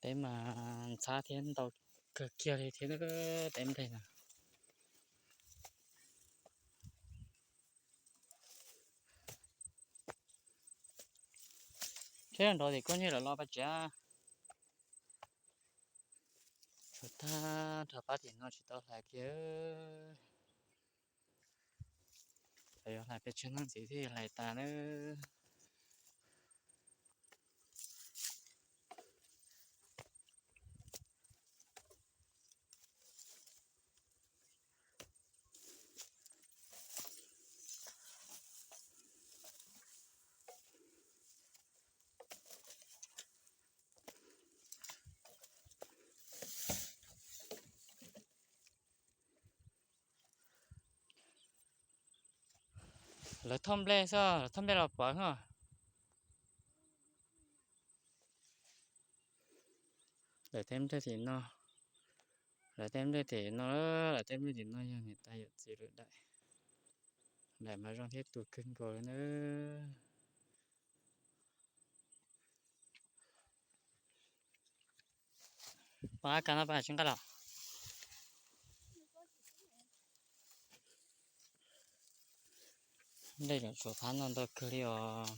Teb mas ntxhab thiab ntau kawg kiag li thiab teb nplej no. Seb nrov tim koj nyiag lawm los pab tsev. Tshuav tag nrho pab tim no tsis tau hlais kiag. Yog hlais pes tsawg hnub ntxiv thiaj hlais tas nawb. Lawv thauj nplej xwb, lawv thauj nplej los pov no. Lawv tej nplej tim no, lawv tej nplej tim no, lawv tej nplej tim no yog niam tais yawm txiv lawv daim. Daim mas zoo thiab tu kawg nkaus li na. Pom ab kas no pab tsis nqa los. Nplej tseem tshuav phab no ntau kawg li os.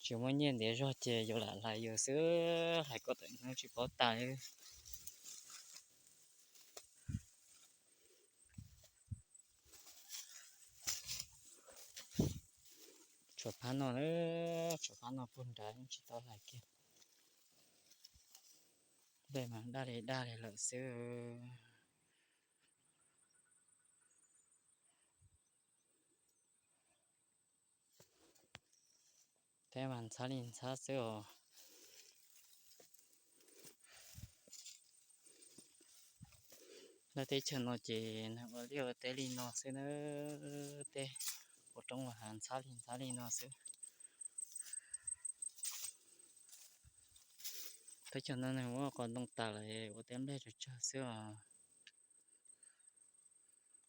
Tsis muaj nyiaj ntiav zog ces yuav lam hlais yus xwb, hlais kom tawm hnub tsis paub tas li. Tshuav phab no, tshuav phab no puag nrad tsis tau hlais kiag. Nplej mas daj li daj li lawm xwb. Teb mas ntxhab li ntxhab xwb os. Lawv teb chaws no ces nws ua liaj ua teb li no xwb na, tej ua roob ua hav ntxhab li ntxhab li no xwb. Teb chaws no nws ua qos ntoo tas lawm ua teb nplej tsawg tsawg xwb os.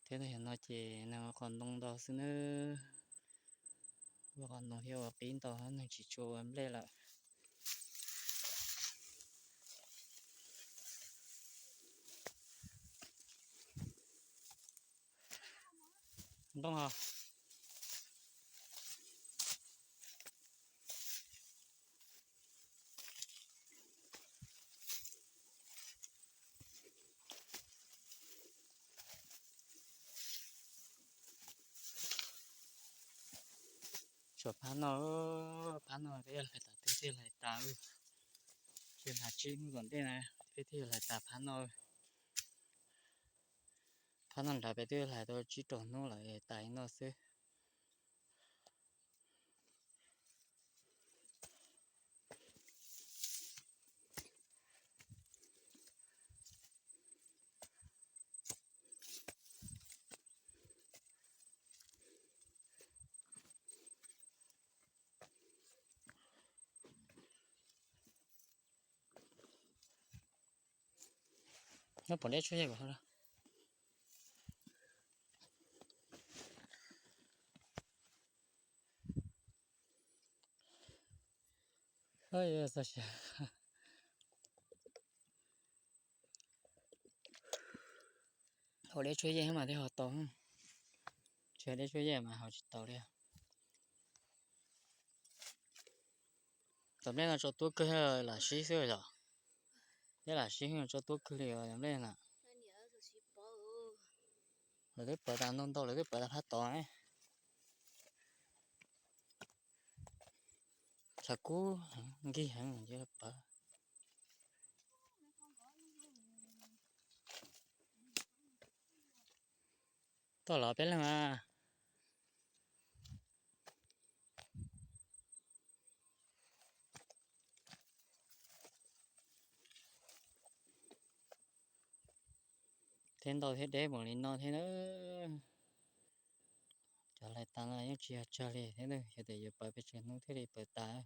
Thiab yog no ces nws ua qos ntoo ntau xwb nawb. Ua qos ntoo thiab ua qib ntau, nws tsis tshua ua nplej lawm. Ntoo os. Tshuav phab no, phab no peb yuav hlais tom twg thiaj hlais tas. Ces hlais tsib hnub tom ntej na peb thiaj hlais tas phab no. Phab no nrad peb twb hlais tau tsib rau hnub lawm tas li no xwb. Nyob pom deb tshuaj yej kom hauv. Hauv deb tshuaj yej mas thiaj hauv tau, tsis hauv deb tshuaj yej mas hauv tsis tau li. Cov nplej no tso tuab kawg lam sib xwb yom. Thiab lam sib tso tuab kawg li os cov nplej na. Lawv twb pawv tas ntau ntau, lawv twb pawv tas phab tod. Tshav kub nkig heev ces pawv. Tuaj los peb leeg mas. Thiab ntau thiab deb npaum li no thiab na. Cov hlais tas no yeej tsis yog tsawg li thiab, yog tias yuav pawv pes tsawg hnub thiaj li pawv tas.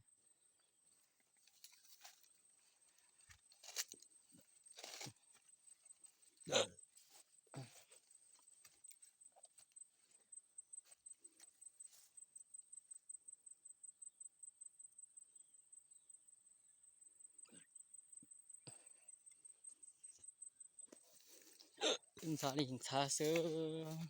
Ntxhab li ntxhab xwb.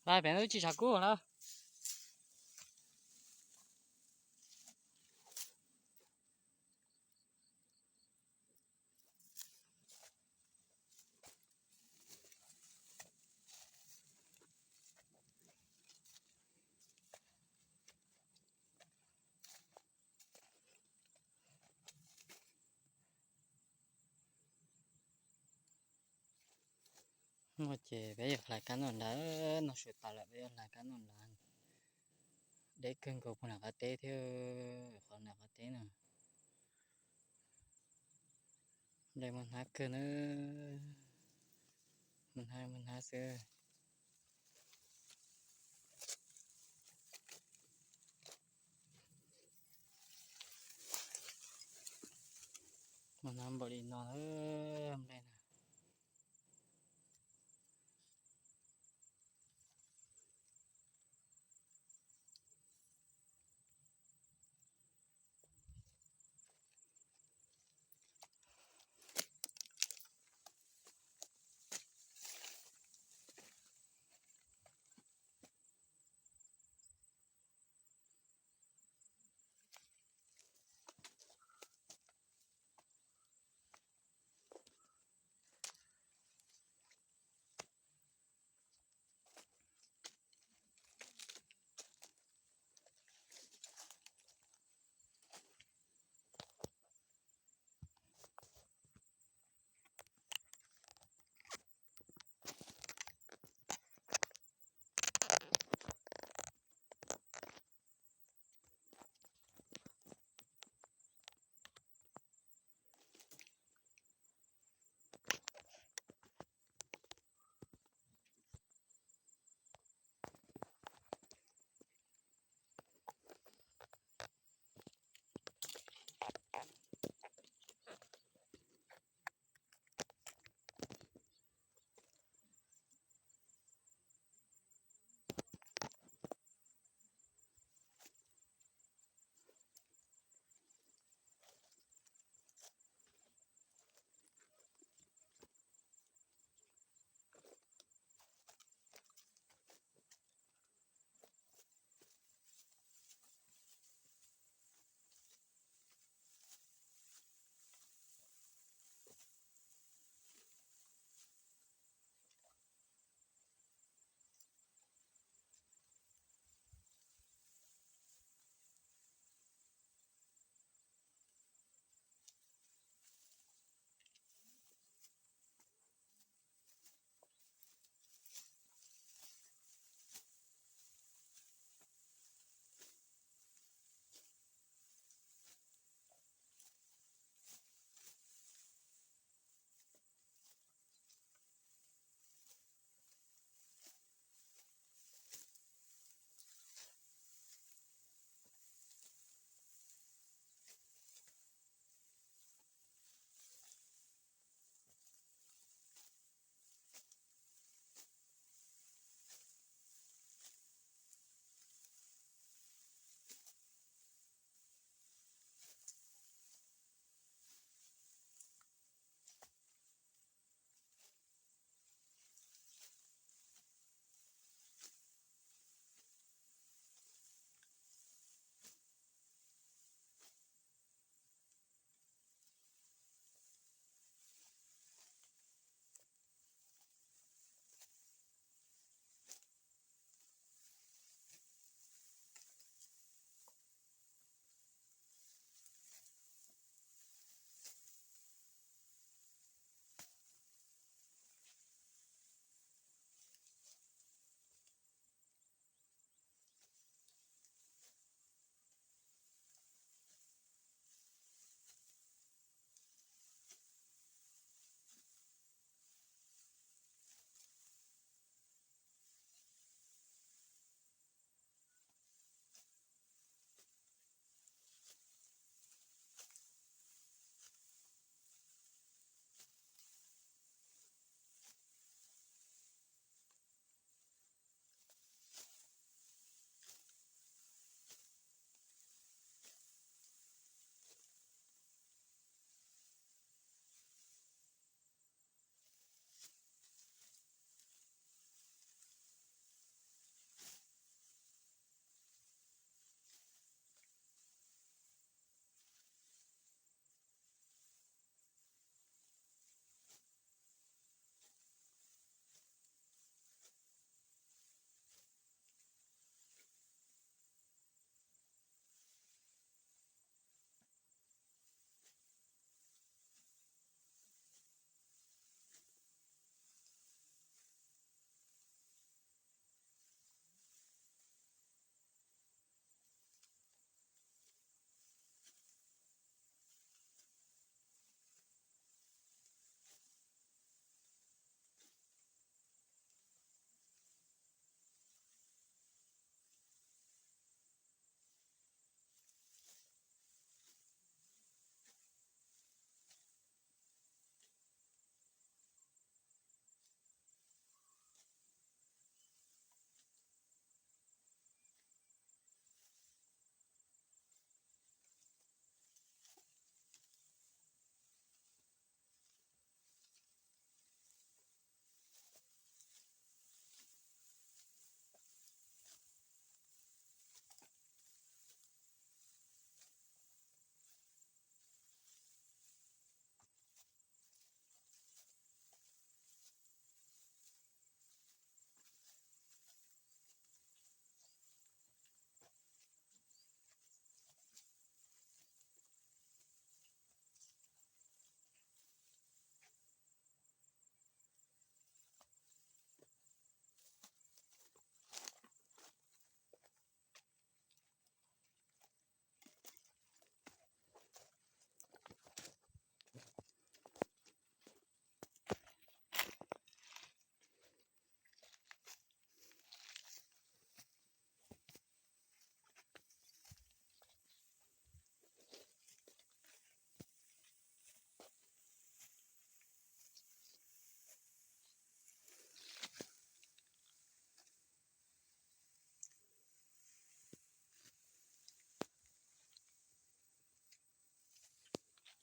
Lawm pem no tsis tshav kub lawm. No ces peb yuav hlais kab noj nrad, noj su tas lawm peb yuav hlais kab noj nrad. Deb kawg nkaus puag nram qab teb thiab, qhov nram qab teb no. Nplej muaj hnab kawg na, muaj hnab muaj hnab xwb. Muaj hnab npaum li no nplej na.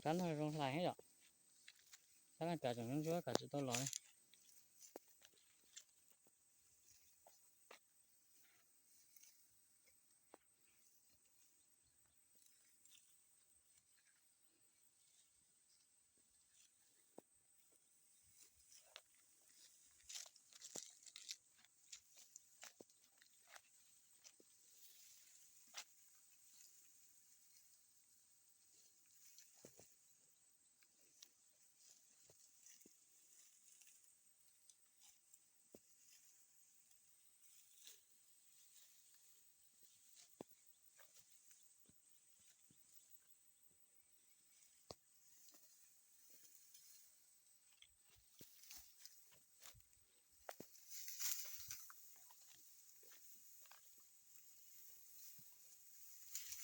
Kab no zoo hlais heev yom. Kab no kav tseem ntsuab kav tsis tau los li.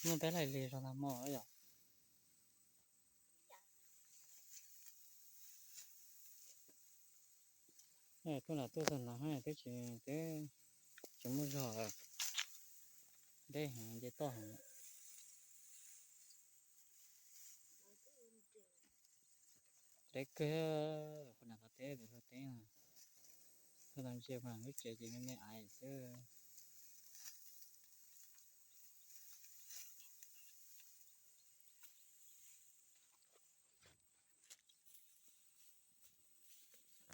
Muaj peb hlais lig zog ntag mog yom. Tuaj nram tuaj txog no twb tsis, twb tsis muaj zog, deb heev nce toj heev. Deb kawg, puag nram qab teb pem luag teb no, tuaj tau ntsia puag nram lub tsev ces me me aiv xwb.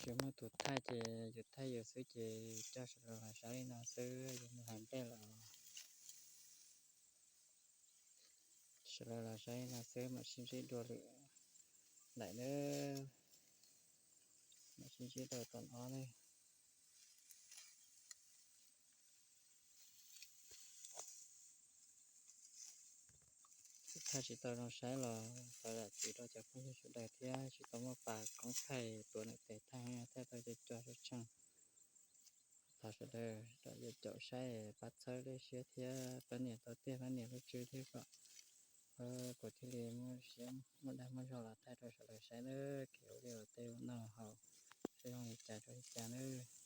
Tsis muaj tus thaij ces yus thaij yus xwb ces coj sawv daws los saib li no xwb, yus mus hais nplej los sawv daws los saib li no xwb, mam sib ntsib dua lwm daim nawb. Mam sib ntsib rau tom no ne. Thaij tsis tau zoo saib los thov zam txim rau cov phooj ywg sawv daws thiab, tsis tau muaj pas koob thaij tuav ntawm tes thaij, thaij tau cov cua tsheej. Thov sawv daws caum saib pab txhawb lub siab thiab pab nias tau tiag pab nias lub tswb thiab kom kuv thiaj li muaj siab muaj dag muaj zog los thaij rau sawv daws saib nawb. Kev ua liaj ua teb ua noj haus seb zoo li cas rau li cas nawb.